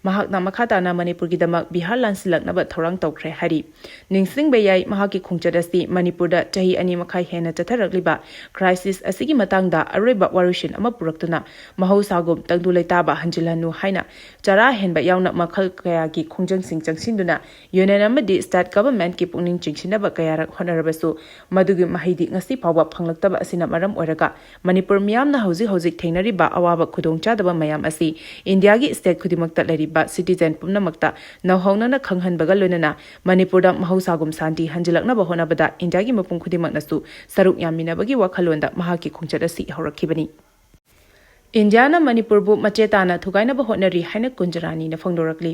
ꯃꯍꯥꯛꯅ ꯃꯈꯥ ꯇꯥꯅ ꯃꯅꯤꯄꯨꯔꯒꯤꯗꯃꯛ ꯕꯤꯍꯥꯔ ꯂꯥꯟꯁꯤꯜꯂꯛꯅꯕ ꯊꯧꯔꯥꯡ ꯇꯧꯈ꯭ꯔꯦ ꯍꯥꯏꯔꯤ꯫ ꯅꯤꯡꯁꯤꯡꯕ ꯌꯥꯏ, ꯃꯍꯥꯛꯀꯤ ꯈꯣꯡꯆꯠ ꯑꯁꯤ ꯃꯅꯤꯄꯨꯔꯗ ꯆꯍꯤ ꯑꯅꯤ ꯃꯈꯥꯏ ꯍꯦꯟꯅ ꯆꯠꯊꯔꯛꯂꯤꯕ ꯀ꯭ꯔꯥꯏꯁꯤꯁ ꯑꯁꯤꯒꯤ ꯃꯇꯥꯡꯗ ꯑꯔꯣꯏꯕ ꯋꯥꯔꯣꯏꯁꯤꯟ ꯑꯃ ꯄꯨꯔꯛꯇꯨꯅ ꯃꯍꯧꯁꯥꯒꯨꯝ ꯇꯪꯗꯨ ꯂꯩꯇꯥꯕ ꯍꯟꯖꯤꯜꯍꯟꯅꯨ ꯍꯥꯏꯅ ꯆꯔꯥ ꯍꯦꯟꯕ ꯌꯥꯎꯅ ꯃꯈꯜ ꯀꯌꯥꯒꯤ ꯈꯣꯡꯖꯪꯁꯤꯡ ꯆꯪꯁꯤꯟꯗꯨꯅ ꯌꯨꯅꯤꯌꯟ ꯑꯃꯗꯤ ꯁ꯭ꯇꯦꯠ ꯒꯚꯔꯟꯃꯦꯟꯠꯀꯤ ꯄꯨꯛꯅꯤꯡ ꯆꯤꯡꯁꯤꯟꯅꯕ ꯀꯌꯥꯔꯛ ꯍꯣꯠꯅꯔꯕꯁꯨ ꯃꯗꯨꯒꯤ ꯃꯍꯩꯗꯤ ꯉꯁꯤ ꯐꯥꯎꯕ ꯐꯪꯂꯛꯇꯕ ꯑꯁꯤꯅ ꯃꯔꯝ ꯑꯣꯏꯔꯒ ꯃꯅꯤꯄꯨꯔ ꯃꯤꯌꯥꯝꯅ ꯍꯧꯖꯤꯛ ꯍꯧꯖꯤꯛ ꯊꯦꯡꯅꯔꯤꯕ ꯑꯋꯥꯕ ꯈꯨꯗꯣꯡꯆꯥꯗꯕ ꯃꯌꯥꯝ ꯑꯁꯤ ꯏꯟꯗꯤꯌꯥꯒꯤ ꯁ꯭ꯇꯦꯠ ꯈꯨꯗꯤꯡꯃꯛꯇ ꯂꯩꯔꯤꯕ ꯁꯤꯇꯤꯖꯦꯟ ꯄꯨꯝꯅꯃꯛꯇ ꯅꯧꯍꯧꯅꯅ ꯈꯪꯍꯟꯕꯒ ꯂꯣꯏꯅꯅ ꯃꯅꯤꯄꯨꯔꯗ ꯃꯍꯧꯁꯥꯒꯨꯝ ꯁꯥꯟꯇꯤ ꯍꯟꯖꯤꯜꯂꯛꯅꯕ ꯍꯣꯠꯅꯕꯗ ꯏꯟꯗꯤꯌꯥꯒꯤ ꯃꯤꯄꯨꯝ ꯈꯨꯗꯤꯡꯃꯛꯅꯁꯨ ꯁꯔꯨꯛ ꯌꯥꯃꯤꯟꯅꯕꯒꯤ ꯋꯥꯈꯜꯂꯣꯟꯗ ꯃꯍꯥꯛꯀꯤ ꯈꯣꯡꯆꯠ ꯑꯁꯤ ꯍꯧꯔꯛꯈꯤꯕꯅꯤ꯫ ꯏꯟꯗꯤꯌꯥꯅ ꯃꯅꯤꯄꯨꯔꯕꯨ ꯃꯆꯦ ꯇꯥꯅ ꯊꯨꯒꯥꯏꯅꯕ ꯍꯣꯠꯅꯔꯤ ꯍꯥꯏꯅ ꯀꯨꯟꯖꯔꯥꯅꯤꯅ ꯐꯣꯡꯗꯣꯔꯛꯂꯤ꯫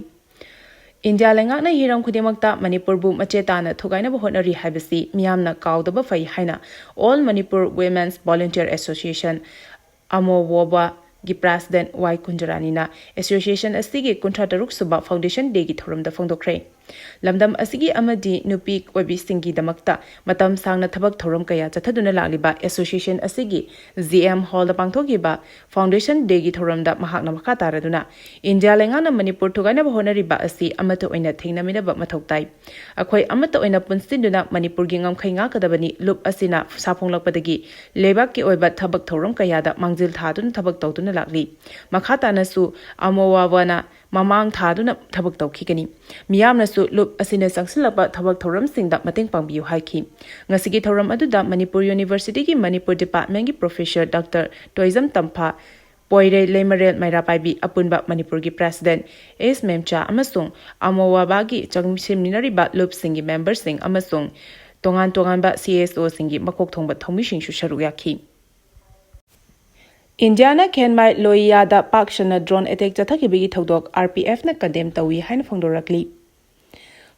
ꯏꯟꯗꯤꯌꯥ ꯂꯩꯉꯥꯛꯅ ꯍꯤꯔꯝ ꯈꯨꯗꯤꯡꯃꯛꯇ ꯃꯅꯤꯄꯨꯔꯕꯨ ꯃꯆꯦ ꯇꯥꯅ ꯊꯨꯒꯥꯏꯅꯕ ꯍꯣꯠꯅꯔꯤ ꯍꯥꯏꯕꯁꯤ ꯃꯤꯌꯥꯝꯅ ꯀꯥꯎꯗꯕ ꯐꯩ ꯍꯥꯏꯅ All Manipur Women's Volunteer Association, ꯑꯃꯣ ꯋꯣꯕꯥꯒꯤ ꯄ꯭ꯔꯦꯁꯤꯗꯦꯟꯠ ꯋꯥꯏ ꯀꯨꯟꯖꯔꯥꯅꯤꯅ ꯑꯦꯁꯣꯁꯤꯌꯦꯁꯟ ꯑꯁꯤꯒꯤ ꯀꯨꯟꯊ꯭ꯔꯥ ꯇꯔꯨꯛ ꯁꯨꯕ ꯐꯥꯎꯟꯗꯦꯁꯟ ꯗꯦꯒꯤ ꯊꯧꯔꯝꯗ ꯐꯣꯡꯗꯣꯛꯈ꯭ꯔꯦ꯫ ꯂꯝꯗꯝ ꯑꯁꯤꯒꯤ ꯑꯃꯗꯤ ꯅꯨꯄꯤ ꯑꯣꯏꯕꯤꯁꯤꯡꯒꯤꯗꯃꯛꯇ ꯃꯇꯝ ꯁꯥꯡꯅ ꯊꯕꯛ ꯊꯧꯔꯝ ꯀꯌꯥ ꯆꯠꯊꯗꯨꯅ ꯂꯥꯛꯂꯤꯕ ꯑꯦꯁꯣꯁꯤꯌꯦꯁꯟ ꯑꯁꯤꯒꯤ ꯖꯤ ꯑꯦꯝ ꯍꯣꯜꯗ ꯄꯥꯡꯊꯣꯛꯈꯤꯕ ꯐꯥꯎꯟꯗꯦꯁꯟ ꯗꯦꯒꯤ ꯊꯧꯔꯝꯗ ꯃꯍꯥꯛꯅ ꯃꯈꯥ ꯇꯥꯔꯗꯨꯅ ꯏꯟꯗꯤꯌꯥ ꯂꯩꯉꯥꯛꯅ ꯃꯅꯤꯄꯨꯔ ꯊꯨꯒꯥꯏꯅꯕ ꯍꯣꯠꯅꯔꯤꯕ ꯑꯁꯤ ꯑꯃꯠꯇ ꯑꯣꯏꯅ ꯊꯦꯡꯅꯃꯤꯟꯅꯕ ꯃꯊꯧ ꯇꯥꯏ꯫ ꯑꯩꯈꯣꯏ ꯑꯃꯠꯇ ꯑꯣꯏꯅ ꯄꯨꯟꯁꯤꯟꯗꯨꯅ ꯃꯅꯤꯄꯨꯔꯒꯤ ꯉꯝꯈꯩ ꯉꯥꯛꯀꯗꯕꯅꯤ꯫ ꯂꯨꯞ ꯑꯁꯤꯅ ꯁꯥꯐꯣꯡꯂꯛꯄꯗꯒꯤ ꯂꯩꯕꯥꯛꯀꯤ ꯑꯣꯏꯕ ꯊꯕꯛ ꯊꯧꯔꯝ ꯀꯌꯥꯗ ꯃꯥꯡꯖꯤꯜ ꯊꯥꯗꯨꯅ ꯊꯕꯛ ꯇꯧꯗꯨꯅ ꯂꯥꯛꯂꯤ꯫ ꯃꯈꯥ ꯇꯥꯅꯁꯨ ꯑꯃꯣ ꯋꯣꯕꯥꯅ ꯃꯃꯥꯡ ꯊꯥꯗꯨꯅ ꯊꯕꯛ ꯇꯧꯈꯤꯒꯅꯤ꯫ ꯃꯤꯌꯥꯝꯅ ꯁꯨ ꯂꯨꯞ ꯑꯁꯤꯅ ꯆꯪꯁꯤꯜꯂꯛꯄ ꯊꯕꯛ ꯊꯧꯔꯝꯁꯤꯡꯗ ꯃꯇꯦꯡ ꯄꯥꯡꯕꯤꯌꯨ ꯍꯥꯏꯈꯤ꯫ ꯉꯁꯤꯒꯤ ꯊꯧꯔꯝ ꯑꯗꯨꯗ ꯃꯅꯤꯄꯨꯔ ꯌꯨꯅꯤꯚꯔꯁꯤꯇꯤꯒꯤ ꯃꯅꯤꯄꯨꯔ ꯗꯤꯄꯥꯔꯠꯃꯦꯟꯒꯤ ꯄ꯭ꯔꯣꯐꯦꯁꯔ ꯗꯥꯛꯇꯔ ꯇꯣꯏꯖꯝ ꯇꯝꯐꯥ, ꯄꯣꯏꯔꯩ ꯂꯩꯃꯔꯦꯜ ꯃꯩꯔꯥ ꯄꯥꯏꯕꯤ, ꯑꯄꯨꯟꯕ ꯃꯅꯤꯄꯨꯔꯒꯤ ꯄ꯭ꯔꯦꯁꯤꯗꯦꯟꯠ ꯑꯦꯁ ꯃꯦꯝꯆꯥ ꯑꯃꯁꯨꯡ ꯑꯃꯣꯋꯥꯕꯥꯒꯤ ꯆꯪꯁꯤꯟꯃꯤꯟꯅꯔꯤꯕ ꯂꯨꯞꯁꯤꯡꯒꯤ ꯃꯦꯝꯕꯔꯁꯤꯡ ꯑꯃꯁꯨꯡ ꯇꯣꯉꯥꯟ ꯇꯣꯉꯥꯟꯕ ꯁꯤꯑꯦꯁꯑꯣꯁꯤꯡꯒꯤ ꯃꯀꯣꯛ ꯊꯣꯡꯕ ꯊꯧꯃꯤꯁꯤꯡꯁꯨ ꯁꯔꯨꯛ ꯌꯥꯈꯤ꯫ ꯏꯟꯗꯤꯌꯥꯅ ꯈꯦꯟꯃꯥꯏ ꯂꯣꯍꯤꯌꯥꯗ ꯄꯥꯛ ꯁꯟꯅ ꯗ꯭ꯔꯣꯟ ꯑꯦꯇꯦꯛ ꯆꯠꯊꯈꯤꯕꯒꯤ ꯊꯧꯗꯣꯛ ꯑꯥꯔ ꯄꯤ ꯑꯦꯐꯅ ꯀꯟꯗꯦꯝ ꯇꯧꯏ ꯍꯥꯏꯅ ꯐꯣꯡꯗꯣꯔꯛꯂꯤ꯫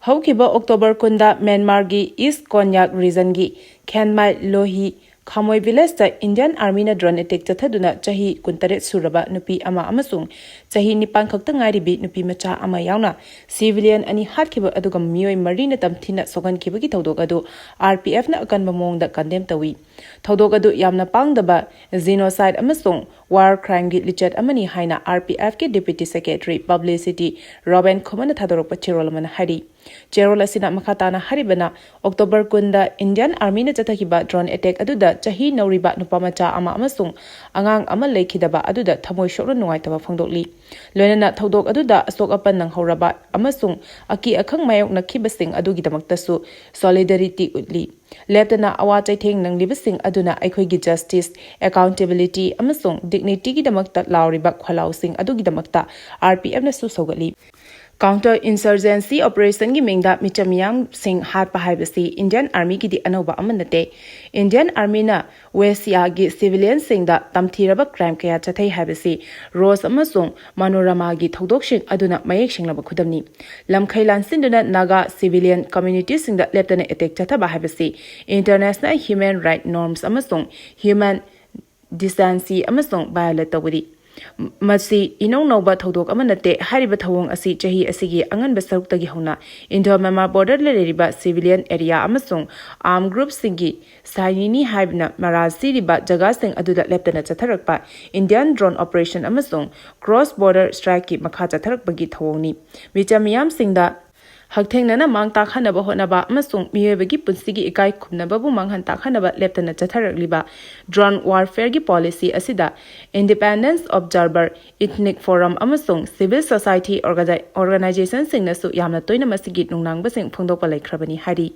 ꯍꯧꯈꯤꯕ ꯑꯣꯛꯇꯣꯕꯔ ꯀꯨꯟꯗ ꯃ꯭ꯌꯥꯟꯃꯥꯔꯒꯤ ꯏꯁ ꯀꯣꯟꯌꯥꯛ ꯔꯤꯖꯟꯒꯤ ꯈꯦꯟꯃꯥꯏ ꯂꯣꯍꯤ ꯈꯥꯃꯣꯏ ꯚꯤꯂꯦꯖꯇ ꯏꯟꯗꯤꯌꯥꯟ ꯑꯥꯔꯃꯤꯅ ꯗ꯭ꯔꯣꯟ ꯑꯦꯇꯦꯛ ꯆꯠꯊꯗꯨꯅ ꯆꯍꯤ ꯀꯨꯟꯇꯔꯦꯠ ꯁꯨꯔꯕ ꯅꯨꯄꯤ ꯑꯃ ꯑꯃꯁꯨꯡ ꯆꯍꯤ ꯅꯤꯄꯥꯟ ꯈꯛꯇ ꯉꯥꯏꯔꯤꯕꯤ ꯅꯨꯄꯤ ꯃꯆꯥ ꯑꯃ ꯌꯥꯎꯅ ꯁꯤꯚꯤꯂꯤꯌꯟ ꯑꯅꯤ ꯍꯥꯠꯈꯤꯕ ꯑꯗꯨꯒ ꯃꯤꯑꯣꯏ ꯃꯔꯤꯅ ꯇꯝꯊꯤꯅ ꯁꯣꯛꯍꯟꯈꯤꯕꯒꯤ ꯊꯧꯗꯣꯛ ꯑꯗꯨ ꯑꯥꯔ ꯄꯤ ꯑꯦꯐꯅ ꯑꯀꯟꯕ ꯃꯑꯣꯡꯗ ꯀꯟꯗꯦꯝ ꯇꯧꯏ꯫ ꯊꯧꯗꯣꯛ ꯑꯗꯨ ꯌꯥꯝꯅ ꯄꯥꯡꯗꯕ ꯖꯤꯅꯣꯁꯥꯏꯗ ꯑꯃꯁꯨꯡ ꯋꯥꯔ ꯀ꯭ꯔꯥꯏꯝꯒꯤ ꯂꯤꯆꯠ ꯑꯃꯅꯤ ꯍꯥꯏꯅ ꯑꯥꯔ ꯄꯤ ꯑꯦꯐꯀꯤ ꯗꯤꯄ꯭ꯌꯨꯇꯤ ꯁꯦꯀ꯭ꯔꯦꯇꯔꯤ ꯄꯕ꯭ꯂꯤꯁꯤꯇꯤ ꯔꯣꯕꯦꯟ ꯈꯨꯃꯟꯅ ꯊꯥꯗꯣꯔꯛꯄ ꯆꯦꯔꯣꯜ ꯑꯃꯅ ꯍꯥꯏꯔꯤ꯫ ꯆꯦꯔꯣꯜ ꯑꯁꯤꯅ ꯃꯈꯥ ꯇꯥꯅ ꯍꯥꯏꯔꯤꯕꯅ, ꯑꯣꯛꯇꯣꯕꯔ ꯀꯨꯟꯗ ꯏꯟꯗꯤꯌꯥꯟ ꯑꯥꯔꯃꯤꯅ ꯆꯠꯊꯈꯤꯕ ꯗ꯭ꯔꯣꯟ ꯑꯦꯇꯦꯛ ꯑꯗꯨꯗ ꯆꯍꯤ ꯅꯧꯔꯤꯕ ꯅꯨꯄꯥ ꯃꯆꯥ ꯑꯃ ꯑꯃꯁꯨꯡ ꯑꯉꯥꯡ ꯑꯃ ꯂꯩꯈꯤꯗꯕ ꯑꯗꯨꯗ ꯊꯃꯣꯏ ꯁꯣꯛꯅ ꯅꯨꯡꯉꯥꯏꯇꯕ ꯐꯣꯡꯗꯣꯛꯂꯤ꯫ ꯂꯣꯏꯅꯅ ꯊꯧꯗꯣꯛ ꯑꯗꯨꯗ ꯑꯁꯣꯛ ꯑꯄꯟ ꯅꯪꯍꯧꯔꯕ ꯑꯃꯁꯨꯡ ꯑꯀꯤ ꯑꯈꯪ ꯃꯥꯌꯣꯛꯅꯈꯤꯕꯁꯤꯡ ꯑꯗꯨꯒꯤꯗꯃꯛꯇꯁꯨ ꯁꯣꯂꯤꯗꯥꯔꯤꯇꯤ ꯎꯠꯂꯤ꯫ ꯂꯦꯞꯇꯅ ꯑꯋꯥ ꯆꯩꯊꯦꯡ ꯅꯪꯂꯤꯕꯁꯤꯡ ꯑꯗꯨꯅ ꯑꯩꯈꯣꯏꯒꯤ ꯖꯁꯇꯤꯁ, ꯑꯦꯀꯥꯎꯟꯇꯦꯕꯤꯂꯤꯇꯤ ꯑꯃꯁꯨꯡ ꯗꯤꯒꯅꯤꯇꯤꯒꯤꯗꯃꯛꯇ ꯂꯥꯎꯔꯤꯕ ꯈꯣꯜꯂꯥꯎꯁꯤꯡ ꯑꯗꯨꯒꯤꯗꯃꯛꯇ ꯑꯥꯔ ꯄꯤ ꯑꯦꯐꯅꯁꯨ ꯁꯧꯒꯠꯂꯤ꯫ ꯀꯥꯎꯟꯇꯔ ꯏꯟꯁꯔꯖꯦꯟꯁꯤ ꯑꯣꯄꯔꯦꯁꯟꯒꯤ ꯃꯤꯡꯗ ꯃꯤꯆꯝ ꯃꯤꯌꯥꯝꯁꯤꯡ ꯍꯥꯠꯄ ꯍꯥꯏꯕꯁꯤ ꯏꯟꯗꯤꯌꯥꯟ ꯑꯥꯔꯃꯤꯒꯤꯗꯤ ꯑꯅꯧꯕ ꯑꯃ ꯅꯠꯇꯦ꯫ ꯏꯟꯗꯤꯌꯥꯟ ꯑꯥꯔꯃꯤꯅ ꯋꯦꯁꯤꯌꯥꯒꯤ ꯁꯤꯚꯤꯂꯤꯌꯟꯁꯤꯡꯗ ꯇꯝꯊꯤꯔꯕ ꯀ꯭ꯔꯥꯏꯝ ꯀꯌꯥ ꯆꯠꯊꯩ ꯍꯥꯏꯕꯁꯤ ꯔꯣꯁ ꯑꯃꯁꯨꯡ ꯃꯅꯣꯔꯃꯥꯒꯤ ꯊꯧꯗꯣꯛꯁꯤꯡ ꯑꯗꯨꯅ ꯃꯌꯦꯛ ꯁꯦꯡꯂꯕ ꯈꯨꯗꯝꯅꯤ꯫ ꯂꯝꯈꯩ ꯂꯥꯟꯁꯤꯟꯗꯨꯅ ꯅꯥꯒꯥ ꯁꯤꯚꯤꯂꯤꯌꯟ ꯀꯝꯃ꯭ꯌꯨꯅꯤꯇꯤꯁꯤꯡꯗ ꯂꯦꯞꯇꯅ ꯑꯦꯇꯦꯛ ꯆꯠꯊꯕ ꯍꯥꯏꯕꯁꯤ ꯏꯟꯇꯔꯅꯦꯁꯅꯦꯜ ꯍ꯭ꯌꯨꯃꯦꯟ ꯔꯥꯏꯠ ꯅꯣꯔꯝꯁ ꯑꯃꯁꯨꯡ ꯍ꯭ꯌꯨꯃꯦꯟ ꯗꯤꯁꯦꯟꯁꯤ ꯑꯃꯁꯨꯡ ꯚꯥꯏꯑꯣꯂꯦꯠ ꯇꯧꯕꯅꯤ꯫ ꯃꯁꯤ ꯏꯅꯧ ꯅꯧꯕ ꯊꯧꯗꯣꯛ ꯑꯃ ꯅꯠꯇꯦ꯫ ꯍꯥꯏꯔꯤꯕ ꯊꯧꯑꯣꯡ ꯑꯁꯤ ꯆꯍꯤ ꯑꯁꯤꯒꯤ ꯑꯉꯟꯕ ꯁꯔꯨꯛꯇꯒꯤ ꯍꯧꯅ ꯏꯟꯗꯣ ꯃ꯭ꯌꯥꯟꯃꯥꯔ ꯕꯣꯔꯗꯔꯗ ꯂꯩꯔꯤꯕ ꯁꯤꯚꯤꯂꯤꯌꯟ ꯑꯦꯔꯤꯌꯥ ꯑꯃꯁꯨꯡ ꯑꯥꯔꯝ ꯒ꯭ꯔꯨꯞꯁꯤꯡꯒꯤ ꯁꯥꯏꯅꯤꯅꯤ ꯍꯥꯏꯕꯅ ꯃꯔꯥꯜ ꯁꯤꯔꯤꯕ ꯖꯒꯥꯁꯤꯡ ꯑꯗꯨꯗ ꯂꯦꯞꯇꯅ ꯆꯠꯊꯔꯛꯄ ꯏꯟꯗꯤꯌꯥꯟ ꯗ꯭ꯔꯣꯟ ꯑꯣꯄꯔꯦꯁꯟ ꯑꯃꯁꯨꯡ ꯀ꯭ꯔꯣꯁ ꯕꯣꯔꯗꯔ ꯁ꯭ꯇ꯭ꯔꯥꯏꯛꯀꯤ ꯃꯈꯥ ꯆꯠꯊꯔꯛꯄꯒꯤ ꯊꯧꯑꯣꯡꯅꯤ꯫ ꯃꯤꯆꯝ ꯃꯤꯌꯥꯝꯁꯤꯡꯗ ꯍꯛꯊꯦꯡꯅꯅ ꯃꯥꯡ ꯇꯥꯛꯍꯟꯅꯕ ꯍꯣꯠꯅꯕ ꯑꯃꯁꯨꯡ ꯃꯤꯑꯣꯏꯕꯒꯤ ꯄꯨꯟꯁꯤꯒꯤ ꯏꯀꯥꯏ ꯈꯨꯝꯅꯕꯕꯨ ꯃꯥꯡꯍꯟ ꯇꯥꯛꯍꯟꯅꯕ ꯂꯦꯞꯇꯅ ꯆꯠꯊꯔꯛꯂꯤꯕ drone warfare ꯒꯤ policy ꯑꯁꯤꯗ independence observer, ethnic forum ꯑꯃꯁꯨꯡ civil society organi-, organization ꯁꯤꯡꯅꯁꯨ ꯌꯥꯝꯅ ꯇꯣꯏꯅ ꯃꯁꯤꯒꯤ ꯅꯨꯡꯅꯥꯡꯕꯁꯤꯡ ꯐꯣꯡꯗꯣꯛꯄ ꯂꯩꯈ꯭ꯔꯕꯅꯤ ꯍꯥꯏꯔꯤ꯫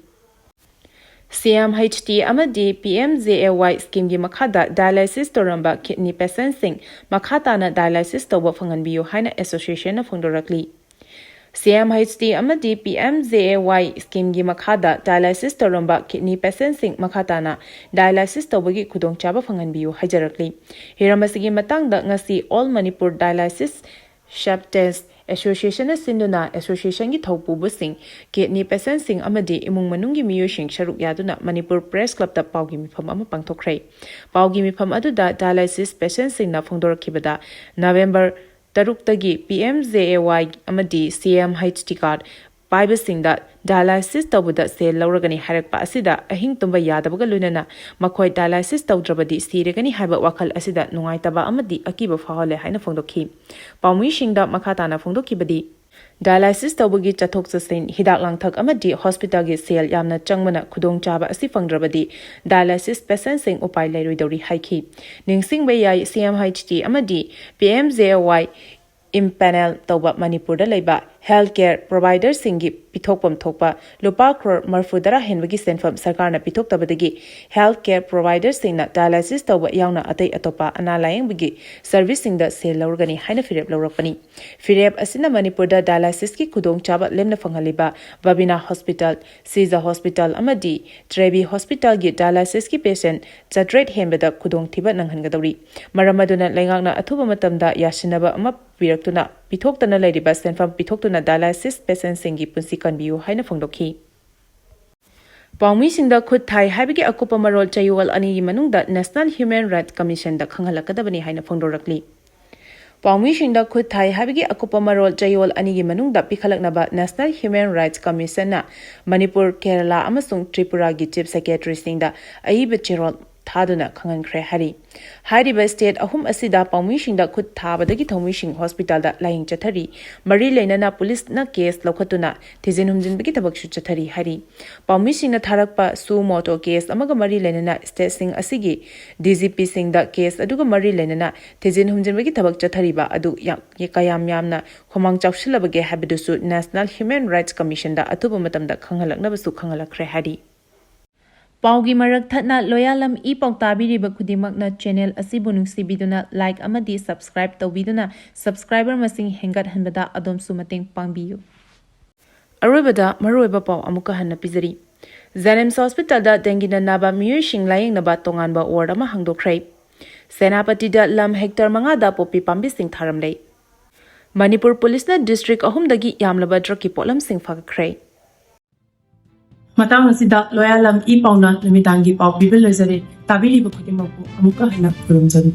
C M H T ꯑꯃꯗꯤ P M J A Y scheme ꯒꯤ ꯃꯈꯥꯗ dialysis ꯇꯧꯔꯝꯕ kidney patient ꯁꯤꯡ ꯃꯈꯥ ꯇꯥꯅ dialysis ꯇꯧꯕ ꯐꯪꯍꯟꯕꯤꯌꯨ ꯍꯥꯏꯅ association ꯅ ꯐꯣꯡꯗꯣꯔꯛꯂꯤ꯫ C M H T ꯑꯃꯗꯤ P M J A Y scheme ꯒꯤ ꯃꯈꯥꯗ dialysis ꯇꯧꯔꯝꯕ kidney patient ꯁꯤꯡ ꯃꯈꯥ ꯇꯥꯅ dialysis ꯇꯧꯕꯒꯤ ꯈꯨꯗꯣꯡꯆꯥꯕ ꯐꯪꯍꯟꯕꯤꯌꯨ ꯍꯥꯏꯖꯔꯛꯂꯤ꯫ ꯍꯤꯔꯝ ꯑꯁꯤꯒꯤ ꯃꯇꯥꯡꯗ ꯉꯁꯤ All Manipur Dialysis Substance Association ꯅ ꯁꯤꯟꯗꯨꯅ association ꯒꯤ ꯊꯧꯄꯨꯕꯁꯤꯡ, kidney patient ꯁꯤꯡ ꯑꯃꯗꯤ ꯏꯃꯨꯡ ꯃꯅꯨꯡꯒꯤ ꯃꯤꯑꯣꯏꯁꯤꯡ ꯁꯔꯨꯛ ꯌꯥꯗꯨꯅ ꯃꯅꯤꯄꯨꯔ Press Club ꯇ ꯄꯥꯎꯒꯤ ꯃꯤꯐꯝ ꯑꯃ ꯄꯥꯡꯊꯣꯛꯈ꯭ꯔꯦ꯫ ꯄꯥꯎꯒꯤ ꯃꯤꯐꯝ ꯑꯗꯨꯗ dialysis patient ꯁꯤꯡꯅ ꯐꯣꯡꯗꯣꯔꯛꯈꯤꯕꯗ, ꯅꯕꯦꯝꯕꯔ ꯇꯔꯨꯛꯇꯒꯤ P M J A Y ꯑꯃꯗꯤ C M H T card ꯄꯥꯏꯕꯁꯤꯡꯗ dialysis ꯇꯧꯕꯗ ꯁꯦꯜ ꯂꯧꯔꯒꯅꯤ ꯍꯥꯏꯔꯛꯄ ꯑꯁꯤꯗ ꯑꯍꯤꯡ ꯇꯨꯝꯕ ꯌꯥꯗꯕꯒ ꯂꯣꯏꯅꯅ ꯃꯈꯣꯏ dialysis ꯇꯧꯗ꯭ꯔꯕꯗꯤ ꯁꯤꯔꯒꯅꯤ ꯍꯥꯏꯕ ꯋꯥꯈꯜ ꯑꯁꯤꯗ ꯅꯨꯡꯉꯥꯏꯇꯕ ꯑꯃꯗꯤ ꯑꯀꯤꯕ ꯐꯥꯎꯍꯜꯂꯦ ꯍꯥꯏꯅ ꯐꯣꯡꯗꯣꯛꯈꯤ꯫ ꯄꯥꯎꯃꯤꯁꯤꯡꯗ ꯃꯈꯥ ꯇꯥꯅ ꯐꯣꯡꯗꯣꯛꯈꯤꯕꯗꯤ, dialysis ꯇꯧꯕꯒꯤ ꯆꯠꯊꯣꯛ ꯆꯠꯁꯤꯟ, ꯍꯤꯗꯥꯛ ꯂꯥꯡꯊꯛ ꯑꯃꯗꯤ hospital ꯒꯤ ꯁꯦꯜ ꯌꯥꯝꯅ ꯆꯪꯕꯅ ꯈꯨꯗꯣꯡꯆꯥꯕ ꯑꯁꯤ ꯐꯪꯗ꯭ꯔꯕꯗꯤ dialysis patient ꯁꯤꯡ ꯎꯄꯥꯏ ꯂꯩꯔꯣꯏꯗꯧꯔꯤ ꯍꯥꯏꯈꯤ꯫ ꯅꯤꯡꯁꯤꯡꯕ ꯌꯥꯏ, C M H T ꯑꯃꯗꯤ P M J A Y empanel ꯇꯧꯕ ꯃꯅꯤꯄꯨꯔꯗ ꯂꯩꯕ health care provider ꯁꯤꯡꯒꯤ ꯄꯤꯊꯣꯛꯐꯝ ꯊꯣꯛꯄ ꯂꯨꯄꯥ ꯀ꯭ꯔꯣꯔ ꯃꯔꯤꯐꯨ ꯇꯔꯥ ꯍꯦꯟꯕꯒꯤ ꯁꯦꯟꯐꯝ ꯁꯔꯀꯥꯔꯅ ꯄꯤꯊꯣꯛꯇꯕꯗꯒꯤ health care provider ꯁꯤꯡꯅ dialysis ꯇꯧꯕ ꯌꯥꯎꯅ ꯑꯇꯩ ꯑꯇꯣꯞꯄ ꯑꯅꯥ ꯂꯥꯌꯦꯡꯕꯒꯤ service ꯁꯤꯡꯗ ꯁꯦꯜ ꯂꯧꯔꯒꯅꯤ ꯍꯥꯏꯅ ꯐꯤꯔꯦꯞ ꯂꯧꯔꯛꯄꯅꯤ꯫ ꯐꯤꯔꯦꯞ ꯑꯁꯤꯅ ꯃꯅꯤꯄꯨꯔꯗ dialysis ꯀꯤ ꯈꯨꯗꯣꯡꯆꯥꯕ ꯂꯦꯝꯅ ꯐꯪꯍꯜꯂꯤꯕ ꯕꯕꯤꯅꯥ hospital, ꯁꯤꯖ hospital ꯑꯃꯗꯤ ꯇ꯭ꯔꯦꯕꯤ hospital ꯒꯤ dialysis ꯀꯤ patient ꯆꯥꯇ꯭ꯔꯦꯠ ꯍꯦꯟꯕꯗ ꯈꯨꯗꯣꯡꯊꯤꯕ ꯅꯪꯍꯟꯒꯗꯧꯔꯤ꯫ ꯃꯔꯝ ꯑꯗꯨꯅ ꯂꯩꯉꯥꯛꯅ ꯑꯊꯨꯕ ꯃꯇꯝꯗ ꯌꯥꯁꯤꯟꯅꯕ ꯑꯃ ꯄꯤꯔꯛꯇꯨꯅ, ꯄꯤꯊꯣꯛꯇꯅ ꯂꯩꯔꯤꯕ ꯁꯦꯟꯐꯝ ꯄꯤꯊꯣꯛꯇꯨꯅ dialysis patient ꯁꯤꯡꯒꯤ ꯄꯨꯟꯁꯤ ꯀꯟꯕꯤꯌꯨ ꯍꯥꯏꯅ ꯐꯣꯡꯗꯣꯛꯈꯤ꯫ ꯄꯥꯎꯃꯤꯁꯤꯡꯗ ꯈꯨꯠ ꯊꯥꯏ ꯍꯥꯏꯕꯒꯤ ꯑꯀꯨꯞꯄ ꯃꯔꯣꯜ ꯆꯌꯣꯜ ꯑꯅꯤꯒꯤ ꯃꯅꯨꯡꯗ National Human Rights Commission ꯗ ꯈꯪꯍꯜꯂꯛꯀꯗꯕꯅꯤ ꯍꯥꯏꯅ ꯐꯣꯡꯗꯣꯔꯛꯂꯤ꯫ ꯄꯥꯎꯃꯤꯁꯤꯡꯗ ꯈꯨꯠ ꯊꯥꯏ ꯍꯥꯏꯕꯒꯤ ꯑꯀꯨꯞꯄ ꯃꯔꯣꯜ ꯆꯌꯣꯜ ꯑꯅꯤꯒꯤ ꯃꯅꯨꯡꯗ ꯄꯤꯈꯠꯂꯛꯅꯕ National Human Rights Commission ꯅ ꯃꯅꯤꯄꯨꯔ, ꯀꯦꯔꯂꯥ ꯑꯃꯁꯨꯡ ꯇ꯭ꯔꯤꯄꯨꯔꯥꯒꯤ chief secretary ꯁꯤꯡꯗ ꯑꯏꯕ ꯆꯦꯔꯣꯜ ꯊꯥꯗꯨꯅ ꯈꯪꯍꯟꯈ꯭ꯔꯦ ꯍꯥꯏꯔꯤ꯫ ꯍꯥꯏꯔꯤꯕ ꯁ꯭ꯇꯦꯠ ꯑꯍꯨꯝ ꯑꯁꯤꯗ ꯄꯥꯎꯃꯤꯁꯤꯡꯗ ꯈꯨꯠ ꯊꯥꯕꯗꯒꯤ ꯊꯧꯃꯤꯁꯤꯡ ꯍꯣꯁꯄꯤꯇꯥꯜꯗ ꯂꯥꯌꯦꯡ ꯆꯠꯊꯔꯤ꯫ ꯃꯔꯤ ꯂꯩꯅꯅ ꯄꯨꯂꯤꯁꯅ ꯀꯦꯁ ꯂꯧꯈꯠꯇꯨꯅ ꯊꯤꯖꯤꯟ ꯍꯨꯝꯖꯤꯟꯕꯒꯤ ꯊꯕꯛꯁꯨ ꯆꯠꯊꯔꯤ ꯍꯥꯏꯔꯤ꯫ ꯄꯥꯎꯃꯤꯁꯤꯡꯅ ꯊꯥꯔꯛꯄ ꯁꯨ ꯃꯣꯇꯣ ꯀꯦꯁ ꯑꯃꯒ ꯃꯔꯤ ꯂꯩꯅꯅ ꯁ꯭ꯇꯦꯠꯁꯤꯡ ꯑꯁꯤꯒꯤ ꯗꯤ ꯖꯤ ꯄꯤꯁꯤꯡꯗ ꯀꯦꯁ ꯑꯗꯨꯒ ꯃꯔꯤ ꯂꯩꯅꯅ ꯊꯤꯖꯤꯟ ꯍꯨꯝꯖꯤꯟꯕꯒꯤ ꯊꯕꯛ ꯆꯠꯊꯔꯤꯕ ꯑꯗꯨ ꯌꯥꯝ, ꯀꯌꯥꯝ ꯌꯥꯝꯅ ꯈꯨꯃꯥꯡ ꯆꯥꯎꯁꯤꯜꯂꯕꯒꯦ ꯍꯥꯏꯕꯗꯨꯁꯨ ꯅꯦꯁꯅꯦꯜ ꯍ꯭ꯌꯨꯃꯦꯟ ꯔꯥꯏꯠꯁ ꯀꯃꯤꯁꯟꯗ ꯑꯊꯨꯕ ꯃꯇꯝꯗ ꯈꯪꯍꯜꯂꯛꯅꯕꯁꯨ ꯈꯪꯍꯜꯂꯛꯈ꯭ꯔꯦ ꯍꯥꯏꯔꯤ꯫ ꯄꯥꯎꯒꯤ ꯃꯔꯛ ꯊꯠꯅ ꯂꯣꯌꯥꯂꯝ ꯏ ꯄꯥꯎ ꯇꯥꯕꯤꯔꯤꯕ ꯈꯨꯗꯤꯡꯃꯛꯅ ꯆꯦꯅꯦꯜ ꯑꯁꯤꯕꯨ ꯅꯨꯡꯁꯤꯕꯤꯗꯨꯅ ꯂꯥꯏꯛ ꯑꯃꯗꯤ ꯁꯕꯁꯀ꯭ꯔꯥꯏꯕ ꯇꯧꯕꯤꯗꯨꯅ ꯁꯕꯁꯀ꯭ꯔꯥꯏꯕꯔ ꯃꯁꯤꯡ ꯍꯦꯟꯒꯠꯍꯟꯕꯗ ꯑꯗꯣꯝꯁꯨ ꯃꯇꯦꯡ ꯄꯥꯡꯕꯤꯌꯨ꯫ ꯑꯔꯣꯏꯕꯗ ꯃꯔꯨꯑꯣꯏꯕ ꯄꯥꯎ ꯑꯃꯨꯛꯀ ꯍꯟꯅ ꯄꯤꯖꯔꯤ꯫ ꯖꯦꯅꯤꯝꯁ ꯍꯣꯁꯄꯤꯇꯥꯜꯗ ꯗꯦꯡꯒꯤꯅ ꯅꯥꯕ ꯃꯤꯑꯣꯏꯁꯤꯡ ꯂꯥꯌꯦꯡꯅꯕ ꯇꯣꯉꯥꯟꯕ ꯋꯥꯔꯗ ꯑꯃ ꯍꯥꯡꯗꯣꯛꯈ꯭ꯔꯦ꯫ ꯁꯦꯅꯥꯄꯇꯤꯗ ꯂꯝ ꯍꯦꯛꯇꯔ ꯃꯉꯥꯗ ꯄꯣꯄꯤ ꯄꯥꯝꯕꯤꯁꯤꯡ ꯊꯥꯔꯝꯂꯦ꯫ ꯃꯅꯤꯄꯨꯔ ꯄꯨꯂꯤꯁꯅ ꯗꯤꯁꯇ꯭ꯔꯤꯛ ꯑꯍꯨꯝꯗꯒꯤ ꯌꯥꯝꯂꯕ ꯗ꯭ꯔꯒꯀꯤ ꯄꯣꯠꯂꯝꯁꯤꯡ ꯐꯥꯒꯠꯈ꯭ꯔꯦ꯫ ꯃꯇꯥꯡ ꯑꯁꯤꯗ ꯂꯣꯌꯥꯂꯝ ꯏ ꯄꯥꯎꯅ ꯅꯨꯃꯤꯗꯥꯡꯒꯤ ꯄꯥꯎ ꯄꯤꯕ ꯂꯣꯏꯖꯔꯦ꯫ ꯇꯥꯕꯤꯔꯤꯕ ꯈꯨꯗꯤꯡꯃꯛꯄꯨ ꯑꯃꯨꯛꯀ ꯍꯟꯅ ꯈꯨꯔꯨꯝꯖꯔꯤ꯫